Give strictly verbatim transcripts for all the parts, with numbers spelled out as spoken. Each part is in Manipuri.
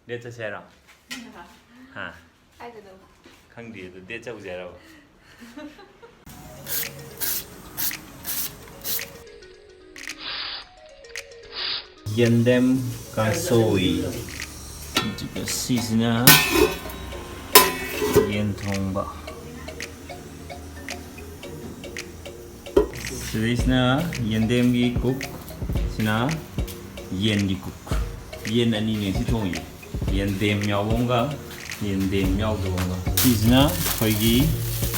ꯗꯦꯠ ꯆꯠꯁꯦ ꯍꯥꯏꯔꯣ? ꯍꯥ? ꯀꯥꯏꯗꯅꯣ? ꯈꯪꯗꯦ, ꯑꯗꯨ ꯗꯦꯠ ꯆꯧꯁꯦ ꯍꯥꯏꯔꯕ? ꯌꯦꯟꯗꯦꯝ ꯀꯥꯡꯁꯣꯏ꯫ ꯑꯗꯨꯒ ꯁꯤꯁꯤꯅ ꯌꯦꯟ ꯊꯣꯡꯕ꯫ ꯁꯤꯗꯩꯁꯤꯅ ꯌꯦꯟꯗꯦꯝꯒꯤ ꯀꯨꯛ, ꯁꯤꯅ ꯌꯦꯟꯒꯤ ꯀꯨꯛ꯫ ꯌꯦꯟ ꯑꯅꯤꯅꯦ ꯁꯤ ꯊꯣꯡꯉꯤꯁꯦ꯫ ꯌꯦꯟꯗꯦꯝ ꯌꯥꯎꯕ ꯑꯃꯒ ꯌꯦꯟꯗꯦꯝ ꯌꯥꯎꯗꯕ ꯑꯃꯒ꯫ ꯁꯤꯁꯤꯅ ꯑꯩꯈꯣꯏꯒꯤ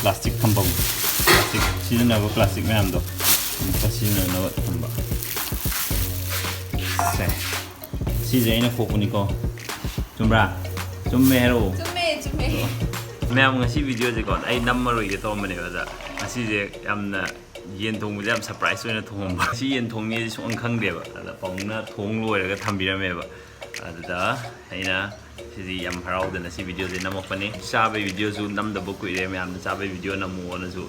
ꯄ꯭ꯂꯥꯁꯇꯤꯛ ꯊꯝꯐꯝ, ꯄ꯭ꯂꯥꯁꯇꯤꯛ ꯁꯤꯖꯤꯟꯅꯕ ꯄ꯭ꯂꯥꯁꯇꯤꯛ ꯃꯌꯥꯝꯗꯣ ꯑꯃꯨꯛꯀ ꯁꯤꯖꯤꯟꯅꯅꯕ ꯊꯝꯕ꯫ ꯁꯦ, ꯁꯤꯁꯦ ꯑꯩꯅ ꯈꯣꯛꯄꯅꯤꯀꯣ꯫ ꯆꯨꯝꯕ꯭ꯔꯥ? ꯆꯨꯝꯃꯦ ꯍꯥꯏꯔꯛꯑꯣ꯫ ꯆꯨꯝꯃꯦ, ꯆꯨꯝꯃꯦ꯫ ꯃꯌꯥꯝ, ꯉꯁꯤ ꯚꯤꯗꯤꯑꯣꯁꯦꯀꯣ ꯑꯩ ꯅꯝꯃꯔꯣꯏꯒꯦ ꯇꯧꯔꯝꯕꯅꯦꯕ, ꯑꯗ ꯉꯁꯤꯁꯦ ꯌꯥꯝꯅ ꯌꯦꯟ ꯊꯣꯡꯕꯁꯦ ꯌꯥꯝ ꯁꯔꯄ꯭ꯔꯥꯏꯁ ꯑꯣꯏꯅ ꯊꯣꯡꯉꯝꯕ꯫ ꯁꯤ ꯌꯦꯟ ꯊꯣꯡꯅꯤꯁꯦ ꯁꯨꯡꯈꯪ ꯈꯪꯗꯦꯕ, ꯑꯗ ꯄꯥꯕꯨꯡꯅ ꯊꯣꯡ ꯂꯣꯏꯔꯒ ꯊꯝꯕꯤꯔꯝꯃꯦꯕ꯫ ꯑꯗꯨꯗ ꯑꯩꯅ ꯁꯤꯗꯤ ꯌꯥꯝ ꯍꯔꯥꯎꯗꯅ ꯁꯤ ꯚꯤꯗꯤꯑꯣꯁꯦ ꯅꯝꯃꯛꯄꯅꯦ꯫ ꯆꯥꯕꯩ ꯚꯤꯗꯤꯑꯣꯁꯨ ꯅꯝꯗꯕ ꯀꯨꯏꯔꯦ, ꯃꯌꯥꯝꯅ ꯆꯥꯕꯩ ꯚꯤꯗꯤꯑꯣ ꯅꯝꯃꯣꯅꯁꯨ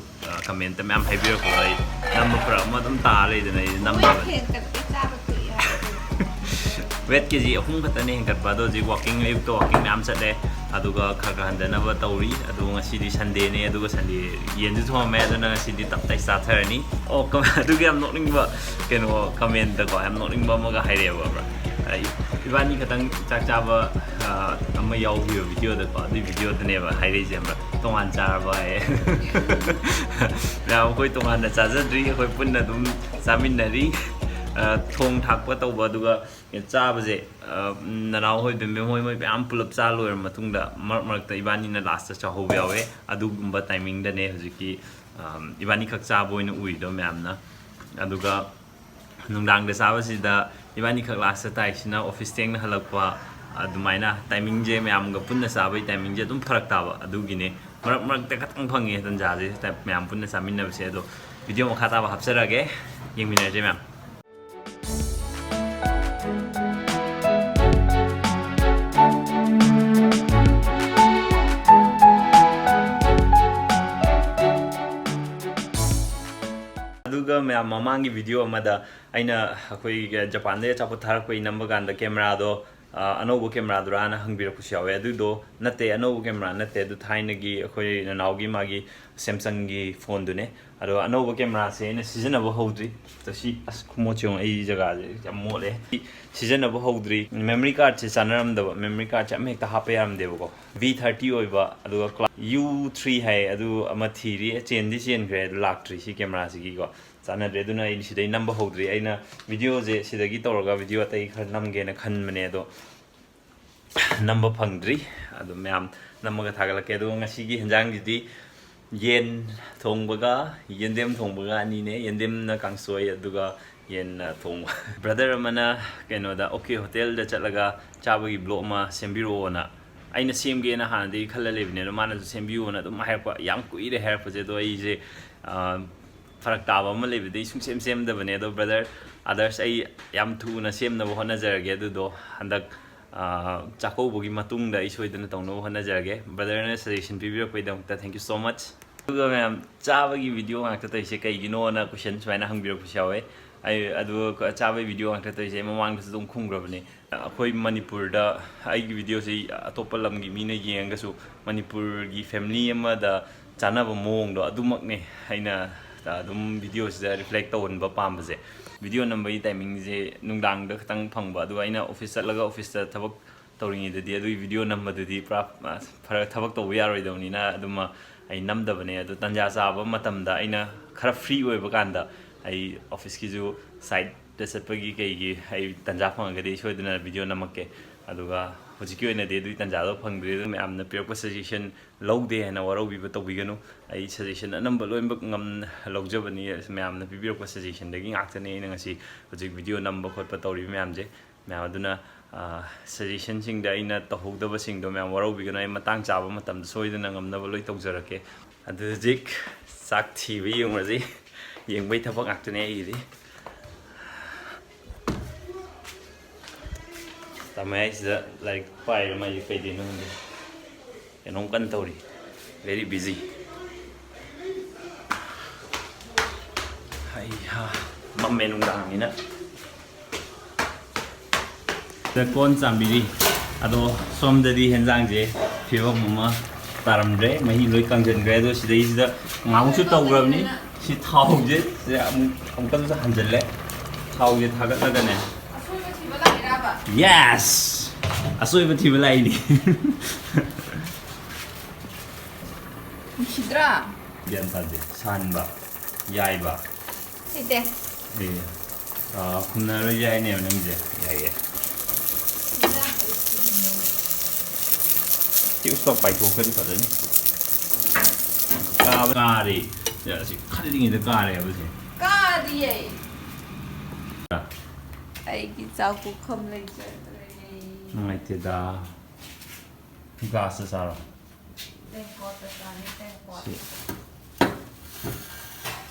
ꯀꯃꯦꯟꯇ ꯃꯌꯥꯝ ꯍꯥꯏꯕꯤꯔꯛꯄꯗꯣ ꯑꯩ ꯅꯝꯕ ꯐꯔꯛ ꯑꯃ ꯑꯗꯨꯝ ꯇꯥ ꯂꯩꯗꯅ ꯑꯩ ꯅꯝꯗꯕꯅꯦ꯫ ꯍꯦꯟꯒꯠꯄꯩ ꯆꯥꯕ ꯇꯣꯛꯑꯦ ꯍꯥꯏꯕꯗꯨꯅꯤ꯫ ꯋꯦꯠ ꯀꯦ ꯖꯤ ꯑꯍꯨꯝ ꯈꯛꯇꯅꯦ ꯍꯦꯟꯒꯠꯄ꯫ ꯑꯗꯣ ꯍꯧꯖꯤꯛ ꯋꯥꯀꯤꯡ, ꯑꯌꯨꯛꯇ ꯋꯥꯀꯤꯡ ꯃꯌꯥꯝ ꯆꯠꯂꯦ, ꯑꯗꯨꯒ ꯈꯔ ꯈꯔ ꯍꯟꯊꯅꯕ ꯇꯧꯔꯤ꯫ ꯑꯗꯣ ꯉꯁꯤꯗꯤ ꯁꯟꯗꯦꯅꯦ, ꯑꯗꯨꯒ ꯁꯟꯗꯦ ꯌꯦꯟꯁꯨ ꯊꯣꯡꯉꯝꯃꯦ, ꯑꯗꯨꯅ ꯉꯁꯤꯗꯤ ꯇꯞ ꯇꯥꯏ ꯆꯥꯊꯔꯅꯤ꯫ ꯑꯣ, ꯀꯃ-, ꯑꯗꯨꯒꯤ ꯌꯥꯝ ꯅꯣꯛꯅꯤꯡꯕ ꯀꯩꯅꯣ ꯀꯃꯦꯟꯇꯀꯣ, ꯌꯥꯝ ꯅꯣꯛꯅꯤꯡꯕ ꯑꯃꯒ ꯍꯥꯏꯔꯛꯑꯦꯕ, ꯈꯪꯕ꯭ꯔꯥ? ꯑꯩ, ꯏꯕꯥꯅꯤ ꯈꯛꯇꯪ ꯆꯥꯛ ꯆꯥꯕ, ꯑ, ꯑꯃ ꯌꯥꯎꯈꯤꯕ ꯚꯤꯗꯤꯑꯣꯗꯀꯣ, ꯑꯗꯨꯏ ꯚꯤꯗꯤꯑꯣꯗꯅꯦꯕ ꯍꯥꯏꯔꯛꯏꯁꯦ, ꯈꯪꯕ꯭ꯔꯥ? "ꯇꯣꯉꯥꯟ ꯆꯥꯔꯕ?" ꯍꯥꯏꯌꯦ꯫ ꯃꯌꯥꯝ, ꯑꯩꯈꯣꯏ ꯇꯣꯉꯥꯟꯅ ꯆꯥꯖꯗ꯭ꯔꯤ, ꯑꯩꯈꯣꯏ ꯄꯨꯟꯅ ꯑꯗꯨꯝ ꯆꯥꯃꯤꯟꯅꯔꯤ꯫ ꯑ, ꯊꯣꯡ ꯊꯥꯛꯄ ꯇꯧꯕ, ꯑꯗꯨꯒ ꯆꯥꯕꯁꯦ, ꯑ, ꯅꯅꯥꯎ ꯍꯣꯏ, ꯕꯦꯝꯕꯦꯝ ꯍꯣꯏ, ꯃꯣꯏ ꯃꯌꯥꯝ ꯄꯨꯂꯞ ꯆꯥ ꯂꯣꯏꯔꯕ ꯃꯇꯨꯡꯗ ꯃꯔꯛ ꯃꯔꯛꯇ ꯏꯕꯥꯅꯤꯅ ꯂꯥꯁꯇ ꯆꯥꯍꯧꯕ ꯌꯥꯎꯋꯦ꯫ ꯑꯗꯨꯒꯨꯝꯕ ꯇꯥꯏꯃꯤꯡꯗꯅꯦ ꯍꯧꯖꯤꯛꯀꯤ, ꯑ, ꯏꯕꯥꯅꯤꯈꯛ ꯆꯥꯕ ꯑꯣꯏꯅ ꯎꯔꯤꯗꯣ ꯃꯌꯥꯝꯅ꯫ ꯑꯗꯨꯒ ꯅꯨꯡꯗꯥꯡꯗ ꯆꯥꯕꯁꯤꯗ ꯏꯕꯥꯅꯤꯈꯛ ꯂꯥꯁꯇ ꯇꯥꯏꯁꯤꯅ ꯑꯣꯐꯤꯁ ꯊꯦꯡꯅ ꯍꯜꯂꯛꯄ, ꯑꯗꯨꯃꯥꯏꯅ ꯇꯥꯏꯃꯤꯡꯁꯦ, ꯃꯌꯥꯝꯒ ꯄꯨꯟꯅ ꯆꯥꯕꯒꯤ ꯇꯥꯏꯃꯤꯡꯁꯦ ꯑꯗꯨꯝ ꯐꯔꯛ ꯇꯥꯕ꯫ ꯑꯗꯨꯒꯤꯅꯦ ꯃꯔꯛ ꯃꯔꯛꯇ ꯈꯛꯇꯪ ꯐꯪꯉꯦ ꯇꯟꯖꯥꯁꯦ ꯃꯌꯥꯝ ꯄꯨꯟꯅ ꯆꯥꯃꯤꯟꯅꯕꯁꯦ꯫ ꯑꯗꯣ ꯚꯤꯗꯤꯑꯣ ꯃꯈꯥ ꯇꯥꯕ ꯍꯥꯞꯆꯔꯛꯑꯒꯦ, ꯌꯦꯡꯃꯤꯟꯅꯔꯁꯦ ꯃꯌꯥꯝ꯫ ꯑꯗꯨꯒ ꯃꯌꯥꯝ, ꯃꯃꯥꯡꯒꯤ ꯚꯤꯗꯤꯑꯣ ꯑꯃꯗ ꯑꯩꯅ ꯑꯩꯈꯣꯏ ꯖꯄꯥꯟꯗꯒꯤ ꯑꯆꯥꯄꯣꯠ ꯊꯥꯔꯛꯄꯒꯤ ꯅꯝꯕ ꯀꯥꯟꯗ ꯀꯦꯃꯦꯔꯥꯗꯣ ꯑ, ꯑꯅꯧꯕ ꯀꯦꯃꯦꯔꯥꯗꯨꯔꯥꯅ ꯍꯪꯕꯤꯔꯛꯄꯁꯨ ꯌꯥꯎꯋꯦ꯫ ꯑꯗꯨꯗꯣ ꯅꯠꯇꯦ, ꯑꯅꯧꯕ ꯀꯦꯃꯦꯔꯥ ꯅꯠꯇꯦ, ꯑꯗꯨ ꯊꯥꯏꯅꯒꯤ ꯑꯩꯈꯣꯏ ꯅꯅꯥꯎꯒꯤ ꯃꯥꯒꯤ Samsungꯒꯤ phoneꯗꯨꯅꯦ꯫ ꯑꯗꯣ ꯑꯅꯧꯕ ꯀꯦꯃꯦꯔꯥꯁꯦ ꯑꯩꯅ ꯁꯤꯖꯤꯟꯅꯕ ꯍꯧꯗ꯭ꯔꯤ꯫ ꯆꯠꯁꯤ꯫ ꯑꯁ, ꯈꯨꯃꯣꯠꯁꯦ ꯌꯦꯡꯉꯣ, ꯑꯩ ꯖꯒꯥꯁꯦ ꯌꯥꯝ ꯃꯣꯠꯂꯦ꯫ ꯁꯤꯖꯤꯟꯅꯕ ꯍꯧꯗ꯭ꯔꯤ꯫ Memory cardꯁꯦ ꯆꯥꯟꯅꯔꯝꯗꯕ, memory cardꯁꯦ ꯑꯃ ꯍꯦꯛꯇ ꯍꯥꯞꯄ ꯌꯥꯔꯝꯗꯦꯕꯀꯣ꯫ V thirty ꯑꯣꯏꯕ, ꯑꯗꯨꯒ class U three ꯍꯥꯏ, ꯑꯗꯨ ꯑꯃ ꯊꯤꯔꯤ꯫ ꯆꯦꯟꯗꯤ ꯆꯦꯟꯈ꯭ꯔꯦ, ꯑꯗꯨ ꯂꯥꯛꯇ꯭ꯔꯤ ꯁꯤ ꯀꯦꯃꯦꯔꯥꯁꯤꯒꯤꯀꯣ꯫ ꯆꯥꯟꯅꯗ꯭ꯔꯦ꯫ ꯑꯗꯨꯅ ꯑꯩ ꯁꯤꯗꯩ ꯅꯝꯕ ꯍꯧꯗ꯭ꯔꯤ꯫ ꯑꯩꯅ videoꯁꯦ ꯁꯤꯗꯒꯤ ꯇꯧꯔꯒ video ꯑꯇꯩ ꯈꯔ ꯅꯝꯒꯦꯅ ꯈꯟꯕꯅꯦ, ꯑꯗꯣ ꯅꯝꯕ ꯐꯪꯗ꯭ꯔꯤ꯫ ꯑꯗꯨ ꯃꯌꯥꯝ ꯅꯝꯃꯒ ꯊꯥꯒꯠꯂꯛꯀꯦ꯫ ꯑꯗꯨꯒ ꯉꯁꯤꯒꯤ ꯍꯦꯟꯖꯥꯡꯁꯤꯗꯤ ꯌꯦꯟ ꯊꯣꯡꯕꯒ ꯌꯦꯟꯗꯦꯝ ꯊꯣꯡꯕꯒ ꯑꯅꯤꯅꯦ꯫ ꯌꯦꯟꯗꯦꯝꯅ ꯀꯥꯡꯁꯣꯏ, ꯑꯗꯨꯒ ꯌꯦꯟꯅ ꯊꯣꯡꯕ꯫ Brother ꯑꯃꯅ ꯀꯩꯅꯣꯗ, OK Hotelꯗ ꯆꯠꯂꯒ ꯆꯥꯕꯒꯤ vlog ꯑꯃ ꯁꯦꯝꯕꯤꯔꯛꯑꯣꯅ ꯑꯩꯅ ꯁꯦꯝꯒꯦꯅ ꯍꯥꯟꯅꯗꯒꯤ ꯈꯜꯂ ꯂꯩꯕꯅꯦ꯫ ꯑꯗꯣ ꯃꯥꯅꯁꯨ ꯁꯦꯝꯕꯤꯌꯣꯅ ꯑꯗꯨꯝ ꯍꯥꯏꯔꯛꯄ, ꯌꯥꯝ ꯀꯨꯏꯔꯦ ꯍꯥꯏꯔꯛꯄꯁꯦ꯫ ꯑꯗꯣ ꯑꯩꯁꯦ, ꯑ, ꯐꯔꯛ ꯇꯥꯕ ꯑꯃ ꯂꯩꯕꯗꯒꯤ ꯁꯨꯡꯁꯦꯝ ꯁꯦꯝꯗꯕꯅꯦ꯫ ꯑꯗꯣ brother Others, ꯑꯩ ꯌꯥꯝ ꯊꯨꯅ ꯁꯦꯝꯅꯕ ꯍꯣꯠꯅꯖꯔꯒꯦ꯫ ꯑꯗꯨꯗꯣ ꯍꯟꯗꯛ, ꯑ, ꯆꯥꯛꯀꯧꯕꯒꯤ ꯃꯇꯨꯡꯗ ꯑꯩ ꯁꯣꯏꯗꯅ ꯇꯧꯅꯕ ꯍꯣꯠꯅꯖꯔꯒꯦ꯫ Brotherꯅ suggestion ꯄꯤꯕꯤꯔꯛꯄꯒꯤꯗꯃꯛꯇ thank you so much꯫ ꯑꯗꯨꯒ ꯃꯌꯥꯝ, ꯆꯥꯕꯒꯤ video ꯉꯥꯛꯇ ꯇꯧꯔꯤꯁꯦ ꯀꯩꯒꯤꯅꯣꯅ question ꯁꯨꯃꯥꯏꯅ ꯍꯪꯕꯤꯔꯛꯄꯁꯨ ꯌꯥꯎꯋꯦ꯫ ꯑꯩ ꯑꯗꯨ ꯆꯥꯕꯒꯤ video ꯉꯥꯛꯇ ꯇꯧꯔꯤꯁꯦ ꯑꯩ ꯃꯃꯥꯡꯗꯁꯨ ꯑꯗꯨꯝ ꯈꯨꯝꯈ꯭ꯔꯕꯅꯦ꯫ ꯑꯩꯈꯣꯏ ꯃꯅꯤꯄꯨꯔꯗ ꯑꯩꯒꯤ videoꯁꯤ ꯑꯇꯣꯞꯄ ꯂꯝꯒꯤ ꯃꯤꯅ ꯌꯦꯡꯉꯒꯁꯨ ꯃꯅꯤꯄꯨꯔꯒꯤ family ꯑꯃꯗ ꯆꯥꯅꯕ ꯃꯑꯣꯡꯗꯣ ꯑꯗꯨꯃꯛꯅꯦ ꯑꯩꯅ ꯑꯗꯨꯝ videoꯁꯤꯗ reflect ꯇꯧꯍꯟꯕ ꯄꯥꯝꯕꯁꯦ꯫ Video ꯅꯝꯕꯒꯤ timingꯁꯦ ꯅꯨꯡꯗꯥꯡꯗ ꯈꯛꯇꯪ ꯐꯪꯕ, ꯑꯗꯨꯒ ꯑꯩꯅ office ꯆꯠꯂꯒ officeꯇ ꯊꯕꯛ ꯇꯧꯔꯤꯉꯩꯗꯗꯤ ꯑꯗꯨꯒꯤ video ꯅꯝꯕꯗꯨꯗꯤ ꯄꯨꯔꯥ, ꯑ, ꯐꯔꯛ, ꯊꯕꯛ ꯇꯧꯕ ꯌꯥꯔꯣꯏꯗꯕꯅꯤꯅ ꯑꯗꯨꯃ ꯑꯩ ꯅꯝꯗꯕꯅꯦ꯫ ꯑꯗꯣ ꯇꯥꯟꯖꯥ ꯆꯥꯕ ꯃꯇꯝꯗ ꯑꯩꯅ ꯈꯔ free ꯑꯣꯏꯕ ꯀꯥꯟꯗ ꯑꯩ officeꯀꯤꯁꯨ siteꯇ ꯆꯠꯄꯒꯤ ꯀꯩꯒꯤ ꯑꯩ ꯇꯥꯟꯖꯥ ꯐꯪꯉꯒꯗꯤ ꯑꯩ ꯁꯣꯏꯗꯅ video ꯅꯝꯃꯛꯀꯦ꯫ ꯑꯗꯨꯒ ꯍꯧꯖꯤꯛꯀꯤ ꯑꯣꯏꯅꯗꯤ ꯑꯗꯨꯒꯤ ꯇꯥꯟꯖꯥꯗꯣ ꯐꯪꯗ꯭ꯔꯤ꯫ ꯑꯗꯨ ꯃꯌꯥꯝꯅ ꯄꯤꯔꯛꯄ suggestion ꯂꯧꯗꯦ ꯍꯥꯏꯅ ꯋꯥꯔꯧꯕꯤꯕ ꯇꯧꯕꯤꯒꯅꯨ꯫ ꯑꯩ suggestion ꯑꯅꯝꯕ ꯂꯣꯏꯅꯃꯛ ꯉꯝ-, ꯂꯧꯖꯕꯅꯤ꯫ ꯃꯌꯥꯝꯅ ꯄꯤꯕꯤꯔꯛꯄ suggestionꯗꯒꯤ ꯉꯥꯛꯇꯅꯤ ꯑꯩꯅ ꯉꯁꯤ ꯍꯧꯖꯤꯛ video ꯅꯝꯕ ꯈꯣꯠꯄ ꯇꯧꯔꯤꯕ ꯃꯌꯥꯝꯁꯦ꯫ ꯃꯌꯥꯝ ꯑꯗꯨꯅ, ꯑ, suggestionꯁꯤꯡꯗ ꯑꯩꯅ ꯇꯧꯍꯧꯗꯕꯁꯤꯡꯗꯣ ꯃꯌꯥꯝ ꯋꯥꯔꯧꯕꯤꯒꯅꯨ꯫ ꯑꯩ ꯃꯇꯥꯡ ꯆꯥꯕ ꯃꯇꯝꯗ ꯁꯣꯏꯗꯅ ꯉꯝꯅꯕ ꯂꯣꯏ ꯇꯧꯖꯔꯛꯀꯦ꯫ ꯑꯗꯨ ꯍꯧꯖꯤꯛ ꯆꯥꯛ ꯊꯤꯕ ꯌꯦꯡꯉꯨꯔꯁꯤ꯫ ꯌꯦꯡꯕꯩ ꯊꯕꯛ ꯉꯥꯛꯇꯅꯦ ꯑꯩꯒꯤꯗꯤ꯫ ꯇꯥꯃꯣ ꯍꯥꯏꯁꯤꯗ ꯂꯥꯏꯔꯤꯛ ꯄꯥꯏꯔ ꯃꯥꯏꯁꯦ ꯀꯩꯗꯩꯅꯣ ꯈꯪꯗꯦ꯫ ꯀꯩꯅꯣꯝ ꯀꯟꯅ ꯇꯧꯔꯤ꯫ Very busy꯫ ꯍꯩꯍꯥ, ꯃꯝꯃꯦ ꯅꯨꯡꯗꯥꯡꯅꯤꯅ꯫ ꯁꯤꯗ ꯀꯣꯟ ꯆꯥꯝꯕꯤꯔꯤ꯫ ꯑꯗꯣ ꯁꯣꯝꯗꯗꯤ ꯍꯦꯟꯖꯥꯡꯁꯦ ꯐꯤꯕꯝ ꯑꯃ ꯇꯥꯔꯝꯗ꯭ꯔꯦ, ꯃꯍꯤ ꯂꯣꯏ ꯀꯪꯁꯤꯟꯈ꯭ꯔꯦ꯫ ꯑꯗꯣ ꯁꯤꯗꯩꯁꯤꯗ ꯉꯥꯃꯨꯛꯁꯨ ꯇꯧꯈ꯭ꯔꯕꯅꯤ꯫ ꯁꯤ ꯊꯥꯎꯁꯦ ꯁꯤꯗ ꯑꯃꯨꯛ ꯑꯃꯨꯛꯇꯪꯁꯨ ꯍꯟꯖꯤꯜꯂꯦ꯫ ꯊꯥꯎꯁꯦ ꯊꯥꯒꯠꯂꯒꯅꯦ꯫ ꯑꯁꯣꯏꯕ ꯊꯤꯕ ꯂꯥꯛꯏꯔꯕ? Yes! ꯑꯁꯣꯏꯕ ꯊꯤꯕ ꯂꯥꯛꯏꯅꯤ꯫ ꯅꯨꯡꯁꯤꯗ꯭ꯔꯥ? ꯒ꯭ꯌꯥꯟ ꯇꯥꯗꯦ꯫ ꯁꯥꯍꯟꯕ, ꯌꯥꯏꯕ꯫ ꯍꯩꯇꯦ꯫ ꯑꯦ, ꯑꯥ, ꯈꯨꯝꯅꯔꯣꯏꯁꯦ ꯍꯥꯏꯅꯦꯕ ꯅꯪꯁꯦ꯫ ꯌꯥꯏꯌꯦ꯫ ꯇꯤꯞꯁꯇꯣ ꯄꯥꯏꯊꯣꯛꯈ꯭ꯔꯗꯤ ꯐꯖꯅꯤ꯫ ꯀꯥꯕ ꯀꯥꯔꯦ꯫ ꯌꯥ, ꯑꯁꯤ ꯈꯜꯂꯤꯉꯩꯗ ꯀꯥꯔꯦꯕ ꯁꯤ꯫ ꯀꯥꯗꯤꯌꯦ꯫ ꯑꯥ꯫ ꯑꯩꯒꯤ ꯆꯥꯛ ꯄꯨꯈꯝ ꯂꯩꯖꯗ꯭ꯔꯦ꯫ ꯅꯨꯡꯉꯥꯏꯇꯦꯗ꯫ ꯒ꯭ꯂꯥꯁꯇ ꯆꯥꯔꯣ꯫ ꯇꯦꯡꯀꯣꯠꯇ ꯆꯥꯅꯤ, ꯇꯦꯡꯀꯣꯠ꯫ ꯁꯤ꯫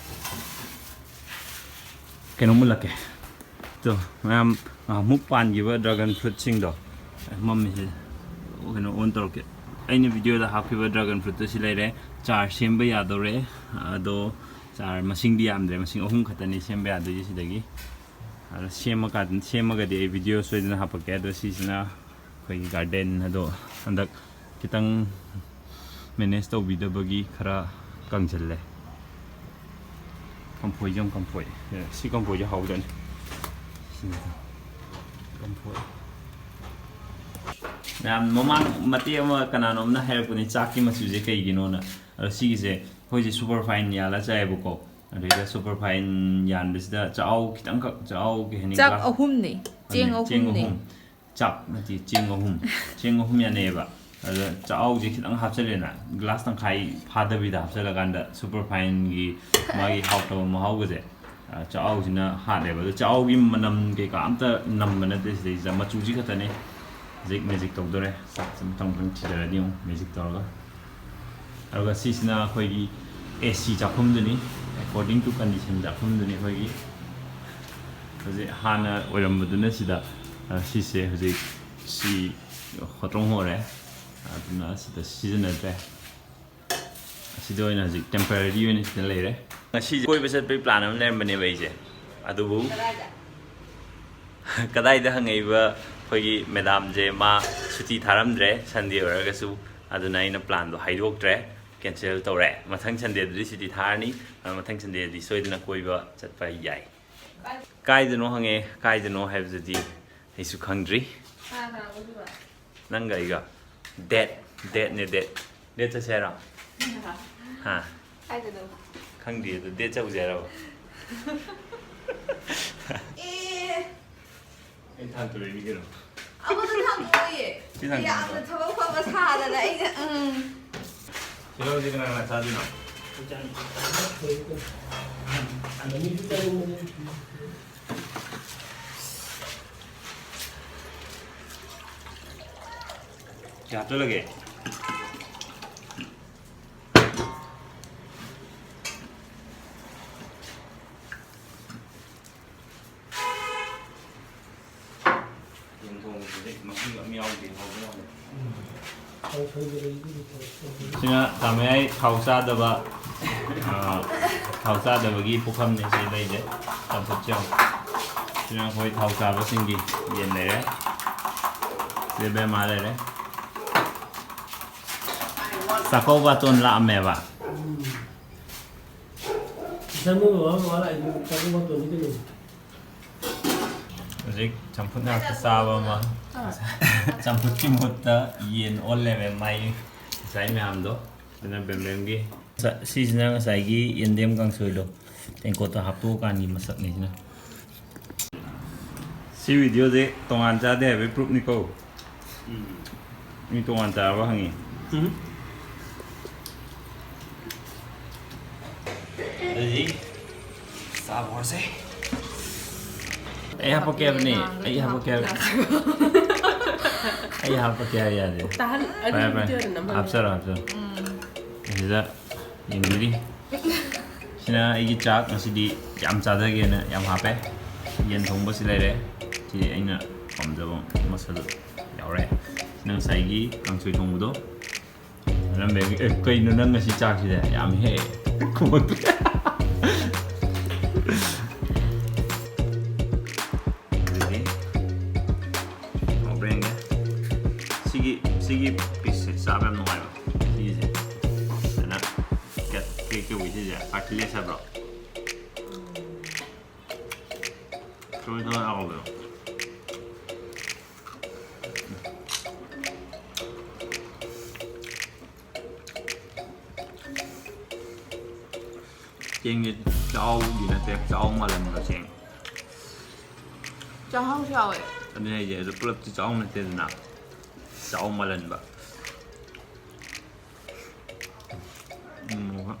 ꯀꯩꯅꯣꯝ ꯎꯠꯂꯛꯀꯦ꯫ ꯇꯣ, ꯃꯌꯥꯝ ꯉꯍꯥꯟꯃꯨꯛ ꯄꯥꯟꯈꯤꯕ dragon fruitꯁꯤꯡꯗꯣ, ꯃꯝꯃꯤꯁꯦ, ꯀꯩꯅꯣ on ꯇꯧꯔꯛꯀꯦ꯫ ꯑꯩꯅ videoꯗ ꯍꯥꯞꯈꯤꯕ dragon fruitꯇꯨ ꯁꯤ ꯂꯩꯔꯦ꯫ ꯆꯥꯔ ꯁꯦꯝꯕ ꯌꯥꯗꯧꯔꯦ꯫ ꯑꯗꯣ ꯆꯥꯔ ꯃꯁꯤꯡꯗꯤ ꯌꯥꯝꯗ꯭ꯔꯦ, ꯃꯁꯤꯡ ꯑꯍꯨꯝ ꯈꯛꯇꯅꯤ ꯁꯦꯝꯕ ꯌꯥꯗꯣꯏꯁꯦ ꯁꯤꯗꯒꯤ꯫ ꯑꯗꯣ ꯁꯦꯝꯃꯀꯥꯟꯗ, ꯁꯦꯝꯃꯒꯗꯤ ꯑꯩ video ꯁꯣꯏꯗꯅ ꯍꯥꯄꯛꯀꯦ꯫ ꯑꯗꯣ ꯁꯤꯁꯤꯅ ꯑꯩꯈꯣꯏꯒꯤ garden ꯑꯗꯣ ꯍꯟꯗꯛ ꯈꯤꯇꯪ manage ꯇꯧꯕꯤꯗꯕꯒꯤ ꯈꯔ ꯀꯪꯁꯤꯜꯂꯦ꯫ ꯀꯝꯐꯣꯏꯁꯦ ꯌꯥꯝ ꯀꯝꯐꯣꯏ꯫ ꯑꯦ, ꯁꯤ ꯀꯝꯐꯣꯏꯁꯦ ꯍꯥꯎꯗꯣꯏꯅꯤ꯫ ꯁꯤꯅꯤ꯫ ꯀꯝꯐꯣꯏ꯫ ꯃꯌꯥꯝ ꯃꯃꯥꯡ ꯃꯇꯦꯛ ꯑꯃ ꯀꯅꯥꯅꯣꯝꯅ ꯍꯥꯏꯔꯛꯄꯅꯤ ꯆꯥꯛꯀꯤ ꯃꯆꯨꯁꯦ ꯀꯩꯒꯤꯅꯣꯅ꯫ ꯑꯗꯣ ꯁꯤꯒꯤꯁꯦ ꯑꯩꯈꯣꯏꯁꯦ super fine ꯌꯥꯜꯂ ꯆꯥꯏꯌꯦꯕꯀꯣ꯫ ꯑꯗꯩꯗ super fine ꯌꯥꯟꯕꯁꯤꯗ ꯆꯥꯛꯍꯥꯎ ꯈꯤꯇꯪꯈꯛ, ꯆꯥꯛꯍꯥꯎ ꯀꯩ ꯍꯥꯏꯅꯤ, ꯆꯥꯛ glass ꯑꯍꯨꯝꯅꯤ꯫ ꯆꯦꯡ ꯑꯗꯨꯅꯦ, ꯆꯦꯡ ꯑꯍꯨꯝꯅꯤ꯫ ꯑꯍꯨꯝ꯫ ꯆꯥꯛ ꯅꯠꯇꯦ, ꯆꯦꯡ ꯑꯍꯨꯝ꯫ ꯆꯦꯡ ꯑꯍꯨꯝ ꯌꯥꯅꯩꯌꯦꯕ꯫ ꯑꯗ ꯆꯥꯛꯍꯥꯎꯁꯦ ꯈꯤꯇꯪ ꯍꯥꯞꯆꯜꯂꯦꯅ, glass ꯇꯪꯈꯥꯏ ꯐꯥꯗꯕꯤꯗ ꯍꯥꯞꯆꯜꯂꯀꯥꯟꯗ super fineꯒꯤ ꯃꯥꯒꯤ ꯍꯥꯎꯇꯕ ꯃꯍꯥꯎꯒꯁꯦ, ꯑ, ꯆꯥꯛꯍꯥꯎꯁꯤꯅ ꯍꯥꯠꯂꯦꯕ꯫ ꯑꯗꯣ ꯆꯥꯛꯍꯥꯎꯒꯤ ꯃꯅꯝ ꯀꯩꯀꯥ ꯑꯝꯇ ꯅꯝꯕ ꯅꯠꯇꯦ ꯁꯤꯗꯩꯁꯤꯗ, ꯃꯆꯨꯁꯤ ꯈꯛꯇꯅꯦ꯫ ꯍꯧꯖꯤꯛ magic ꯇꯧꯗꯣꯔꯦ꯫ ꯆꯥꯛꯁꯦ ꯃꯊꯪ ꯃꯊꯪ ꯊꯤꯖꯔꯅꯤ ꯑꯃꯨꯛ magic ꯇꯧꯔꯒ꯫ ꯑꯗꯨꯒ ꯁꯤꯁꯤꯅ ꯑꯩꯈꯣꯏꯒꯤ AC ꯆꯥꯛꯈꯨꯝꯗꯨꯅꯤ, according to condition ꯆꯥꯛꯈꯨꯝꯗꯨꯅꯤ ꯑꯩꯈꯣꯏꯒꯤ꯫ ꯍꯧꯖꯤꯛ ꯍꯥꯟꯅ ꯑꯣꯏꯔꯝꯕꯗꯨꯅ ꯁꯤꯗ, ꯑ, ꯁꯤꯁꯦ ꯍꯧꯖꯤꯛ ꯁꯤ ꯍꯣꯇ꯭ꯔꯣꯡ ꯍꯣꯔꯦ, ꯑꯗꯨꯅ ꯁꯤꯗ ꯁꯤꯖꯤꯟꯅꯗ꯭ꯔꯦ꯫ ꯑꯁꯤꯗ ꯑꯣꯏꯅ ꯍꯧꯖꯤꯛ temporary ꯑꯣꯏꯅ ꯁꯤꯗ ꯂꯩꯔꯦ꯫ ꯉꯁꯤꯁꯦ ꯀꯣꯏꯕ ꯆꯠꯄꯒꯤ plan ꯑꯃ ꯂꯩꯔꯝꯕꯅꯦꯕ ꯑꯩꯁꯦ, ꯑꯗꯨꯕꯨ ꯀꯗꯥꯏꯗ? ꯀꯗꯥꯏꯗ ꯍꯪꯉꯛꯏꯕ ꯑꯩꯈꯣꯏꯒꯤ ꯃꯦꯗꯥꯝꯁꯦ ꯃꯥ ꯁꯨꯇꯤ ꯊꯥꯔꯝꯗ꯭ꯔꯦ, ꯁꯟꯗꯦ ꯑꯣꯏꯔꯒꯁꯨ꯫ ꯑꯗꯨꯅ ꯑꯩꯅ ꯄ꯭ꯂꯥꯟꯗꯣ ꯍꯥꯏꯗꯣꯛꯇ꯭ꯔꯦ, ꯀꯦꯟꯁꯦꯜ ꯇꯧꯔꯦ꯫ ꯃꯊꯪ ꯁꯟꯗꯦꯗꯗꯤ ꯁꯨꯇꯤ ꯊꯥꯔꯅꯤ꯫ ꯑꯗꯨ ꯃꯊꯪ ꯁꯟꯗꯦꯗꯗꯤ ꯁꯣꯏꯗꯅ ꯀꯣꯏꯕ ꯆꯠꯄ ꯌꯥꯏ꯫ ꯀꯥꯏꯗꯅꯣ ꯍꯪꯉꯦ, ꯀꯥꯏꯗꯅꯣ ꯍꯥꯏꯕꯗꯨꯗꯤ ꯑꯩꯁꯨ ꯈꯪꯗ꯭ꯔꯤ꯫ ꯀꯅꯥ ꯀꯅꯥ ꯀꯣꯏꯗꯣꯏꯕ? ꯅꯪꯒ ꯑꯩꯒ꯫ ꯗꯦꯠ꯫ ꯗꯦꯠꯅꯦ, ꯗꯦꯠ꯫ ꯗꯦꯠ ꯆꯠꯁꯦ ꯍꯥꯏꯔꯣ? ꯍꯥ? ꯀꯥꯏꯗꯅꯣ? ꯈꯪꯗꯦ, ꯑꯗꯨ ꯗꯦꯠ ꯆꯠꯂꯨꯁꯦ ꯍꯥꯏꯔꯕ? ꯑꯦ! ꯑꯩ ꯊꯥꯡꯇꯣꯔꯛꯏꯅꯤ ꯀꯩꯅꯣ꯫ ꯑꯃꯗꯣ ꯊꯥꯡꯇꯣꯛꯑꯣꯌꯦ꯫ ꯁꯤ ꯊꯥꯡꯇꯣꯛꯑꯣ꯫ ꯌꯥꯝꯅ ꯊꯕꯛ ꯐꯕ ꯁꯥꯗꯅ ꯑꯩꯅ, ꯎꯝ꯫ ꯁꯤꯔꯣꯁꯦ ꯀꯅꯥ ꯀꯅꯥ ꯆꯥꯗꯣꯏꯅꯣ? ꯀꯌꯥ ꯍꯥꯞꯆꯜꯂꯒꯦ? ꯌꯦꯟ ꯊꯣꯡꯕꯁꯤꯗꯤ ꯃꯍꯤ ꯑꯝ ꯌꯥꯎꯗꯦ, ꯍꯥꯎꯕ ꯌꯥꯎꯗꯦ꯫ ꯁꯤꯅ ꯇꯥꯃꯌꯥꯏ ꯊꯥꯎ ꯆꯥꯗꯕ, ꯑ, ꯊꯥꯎ ꯆꯥꯗꯕꯒꯤ ꯄꯨꯈꯝꯅꯤ ꯁꯤ ꯂꯩꯁꯦ꯫ ꯆꯝꯐꯨꯠꯁꯦ ꯌꯦꯡꯉꯨ꯫ ꯁꯤꯅ ꯑꯩꯈꯣꯏ ꯊꯥꯎ ꯆꯥꯕꯁꯤꯡꯒꯤ ꯌꯦꯟ ꯂꯩꯔꯦ꯫ ꯁꯤꯗ ꯕꯦꯝꯃ ꯂꯩꯔꯦ꯫ ꯆꯥꯛꯀꯧꯕ ꯕꯥꯇꯣꯟ ꯂꯥꯛꯑꯝꯃꯦꯕ꯫ ꯎꯝ꯫ ꯏꯁꯥ ꯃꯣꯏ ꯃꯃꯥ ꯃꯃꯥ ꯂꯥꯛꯏꯗꯨ ꯆꯥꯛꯀꯧꯕ ꯕꯥꯇꯣꯟꯅꯤ ꯀꯩꯅꯣ꯫ ꯍꯧꯖꯤꯛ ꯆꯝꯐꯨꯠ ꯉꯥꯛꯇ ꯆꯥꯕ ꯑꯃ꯫ ꯆꯝꯐꯨꯠꯀꯤ ꯃꯍꯨꯠꯇ ꯌꯦꯟ ꯑꯣꯜ ꯂꯩꯔꯝꯃꯦ ꯃꯥꯏ ꯉꯁꯥꯏ ꯃꯌꯥꯝꯗꯣ꯫ ꯑꯗꯨꯅ ꯕꯦꯝꯕꯦꯝꯒꯤ꯫ ꯁꯤꯁꯤꯅ ꯉꯁꯥꯏꯒꯤ ꯌꯦꯟꯗꯦꯝ ꯀꯥꯡꯁꯣꯏꯗꯣ ꯇꯦꯡꯀꯣꯠꯇ ꯍꯥꯞꯇꯣꯛꯑꯀꯥꯟꯒꯤ ꯃꯁꯛꯅꯤ ꯁꯤꯅ꯫ ꯁꯤ ꯚꯤꯗꯤꯑꯣꯁꯦ ꯇꯣꯉꯥꯟ ꯆꯥꯗꯦ ꯍꯥꯏꯕꯒꯤ ꯄ꯭ꯔꯨꯞꯅꯤꯀꯣ꯫ ꯎꯝ꯫ ꯃꯤ ꯇꯣꯉꯥꯟ ꯆꯥꯔꯕ ꯍꯪꯉꯤ꯫ ꯎꯝ꯫ ꯑꯗꯨꯗꯤ ꯆꯥꯕ ꯍꯧꯔꯁꯦ꯫ ꯑꯩ ꯍꯥꯄꯛꯀꯦ ꯍꯥꯏꯕꯅꯦ, ꯑꯩ ꯍꯥꯄꯛꯀꯦ ꯍꯥꯏꯕ-, ꯑꯩ ꯍꯥꯄꯛꯀꯦ ꯍꯥꯏ ꯌꯥꯗꯦ꯫ ꯇꯥꯍꯟ-, ꯐꯔꯦ, ꯑꯗꯨꯗꯤ ꯐꯔꯦ꯫ ꯚꯤꯗꯤꯑꯣꯗ ꯅꯝꯍꯜꯂꯣ꯫ ꯍꯥꯞꯆꯔꯣ, ꯍꯥꯞꯆꯔꯣ꯫ ꯎꯝ꯫ ꯑꯁꯤꯗ ꯌꯦꯡꯕꯤꯔꯤ꯫ ꯁꯤꯅ ꯑꯩꯒꯤ ꯆꯥꯛ ꯉꯁꯤꯗꯤ ꯌꯥꯝ ꯆꯥꯖꯒꯦꯅ ꯌꯥꯝ ꯍꯥꯞꯄꯦ꯫ ꯌꯦꯟ ꯊꯣꯡꯕꯁꯤ ꯂꯩꯔꯦ꯫ ꯁꯤ ꯑꯩꯅ ꯄꯥꯝꯖꯕ ꯃꯁꯜ ꯌꯥꯎꯔꯦ꯫ ꯁꯤꯅ ꯉꯁꯥꯏꯒꯤ ꯀꯥꯡꯁꯣꯏ ꯊꯣꯡꯕꯗꯣ꯫ ꯑꯅꯝꯕꯒꯤ, "ꯑꯦ, ꯀꯩꯅꯣ ꯅꯪ ꯉꯁꯤ ꯆꯥꯛꯁꯤꯗꯤ ꯌꯥꯝꯃꯤꯍꯦ?" ꯈꯨꯝꯃꯛꯇꯦ꯫ ꯑꯗꯨꯗꯤ ꯁꯤꯒꯤ ꯄꯤꯁꯁꯦ ꯆꯥꯕ ꯌꯥꯝ ꯅꯨꯡꯉꯥꯏꯕ, ꯁꯤꯒꯤꯁꯦ꯫ ꯁꯨꯃꯥꯏꯅ ꯀꯩ ꯀꯩ ꯀꯧꯏ ꯁꯤꯁꯦ? ꯀꯥꯔꯇꯤꯂꯦꯖ ꯍꯥꯏꯕ꯭ꯔꯣ? ꯁꯣꯏ ꯁꯣꯏ ꯍꯥꯎꯕꯗꯣ꯫ ꯆꯦꯡꯁꯦ ꯆꯥꯎꯗꯤ ꯅꯠꯇꯦ, ꯆꯥꯎ ꯃꯥꯜꯍꯟꯕ ꯆꯦꯡ꯫ ꯆꯥꯛꯍꯥꯎꯁꯨ ꯌꯥꯎꯋꯦ꯫ ꯑꯗꯨꯅꯦ ꯍꯥꯏꯁꯦ, ꯑꯗꯨ ꯄꯨꯂꯞꯇꯤ ꯆꯥꯎ ꯅꯠꯇꯦꯗꯅ, ꯆꯥꯎ ꯃꯥꯜꯍꯟꯕ꯫ ꯎꯝ,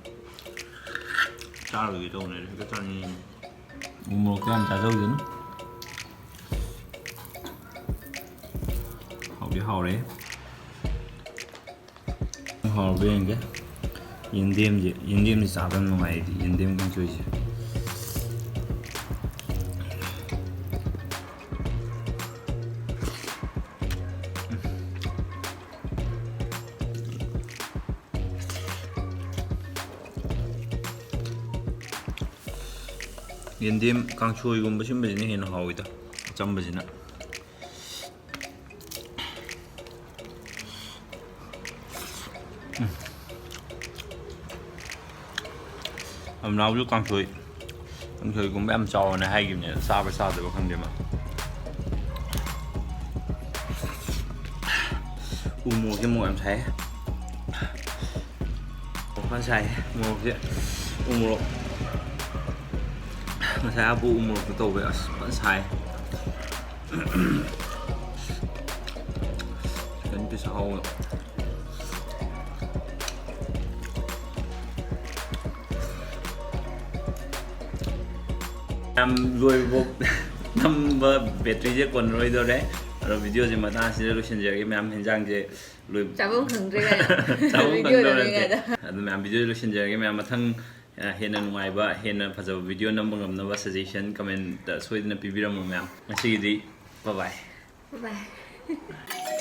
ꯆꯥꯔꯣꯏꯒꯦ ꯇꯧꯕꯅꯦ, ꯍꯦꯛꯇ ꯆꯥꯅꯤꯡꯉꯤ꯫ ꯎ ꯃꯣꯔꯣꯛꯇꯣ ꯌꯥꯝ ꯆꯥꯖꯧꯖꯅꯨ꯫ ꯍꯥꯎꯗꯤ ꯍꯥꯎꯔꯦ꯫ ꯍꯥꯎꯔꯕ ꯌꯦꯡꯒꯦ꯫ ꯌꯦꯟꯗꯦꯝꯁꯦ, ꯌꯦꯟꯗꯦꯝꯁꯦ ꯆꯥꯕ ꯌꯥꯝ ꯅꯨꯡꯉꯥꯏ ꯑꯩꯗꯤ, ꯌꯦꯟꯗꯦꯝ ꯀꯥꯡꯁꯣꯏꯁꯦ꯫ ꯌꯦꯟꯗꯦꯝ ꯀꯥꯡꯁꯣꯏꯒꯨꯝꯕ ꯁꯤꯒꯨꯝꯕꯁꯤꯅ ꯍꯦꯟꯅ ꯍꯥꯎꯋꯤꯗ, ꯑꯆꯝꯕꯁꯤꯅ꯫ ꯎꯝ꯫ ꯑꯝꯅꯥꯎꯁꯨ ꯀꯥꯡꯁꯣꯏ, ꯀꯥꯡꯁꯣꯏꯒꯨꯝꯕ ꯌꯥꯝ ꯆꯥꯎꯑꯣꯅ ꯍꯥꯏꯈꯤꯕꯅꯦ, ꯆꯥꯕ꯭ꯔꯥ ꯆꯥꯗꯕ꯭ꯔꯥ ꯈꯪꯗꯦ ꯃꯥ꯫ ꯎ ꯃꯣꯔꯣꯛꯁꯦ ꯃꯣꯔꯣꯛ ꯌꯥꯝ ꯁꯥꯏ꯫ ꯃꯣꯔꯣꯛ ꯐꯖꯅ ꯁꯥꯏ ꯃꯣꯔꯣꯛꯁꯦ꯫ ꯎ ꯃꯣꯔꯣꯛ ꯉꯁꯥꯏ ꯍꯥꯞꯄ ꯎ ꯃꯣꯔꯣꯛꯇꯣ ꯇꯧꯋꯦ꯫ ꯑꯁ ꯐꯖꯅ ꯁꯥꯏ꯫ ꯆꯤꯛꯀꯟ ꯄꯤꯁ ꯑꯍꯥꯎꯕ꯫ ꯌꯥꯝ ꯂꯣꯏꯕ ꯅꯝꯕ ꯕꯦꯇ꯭ꯔꯤꯁꯦ ꯀꯣꯟꯅꯔꯣꯏꯗꯧꯔꯦ꯫ ꯑꯗꯣ ꯚꯤꯗꯤꯑꯣꯁꯦ ꯃꯇꯥꯡ ꯑꯁꯤꯗ ꯂꯣꯏꯁꯤꯟꯖꯔꯒꯦ ꯃꯌꯥꯝ꯫ ꯍꯦꯟꯖꯥꯡꯁꯦ ꯂꯣꯏ- ꯆꯥꯐꯝ ꯈꯪꯗ꯭ꯔꯦ ꯀꯥꯏꯅ꯫ ꯆꯥꯐꯝ ꯚꯤꯗꯤꯑꯣ ꯈꯪꯗꯕ ꯂꯣꯏꯔꯦ ꯅꯠꯇꯦ꯫ ꯀꯥꯏꯅ꯫ ꯑꯗꯨ ꯃꯌꯥꯝ ꯚꯤꯗꯤꯑꯣ ꯂꯣꯏꯁꯤꯟꯖꯔꯒꯦ ꯃꯌꯥꯝ꯫ ꯃꯊꯪ, ꯑ, ꯍꯦꯟꯅ ꯅꯨꯡꯉꯥꯏꯕ, ꯍꯦꯟꯅ ꯐꯖꯕ ꯚꯤꯗꯤꯑꯣ ꯅꯝꯕ ꯉꯝꯅꯕ suggestion comment ꯁꯣꯏꯗꯅ ꯄꯤꯕꯤꯔꯝꯃꯨ ꯃꯌꯥꯝ꯫ ꯉꯁꯤꯒꯤꯗꯤ bye bye꯫ Bye bye꯫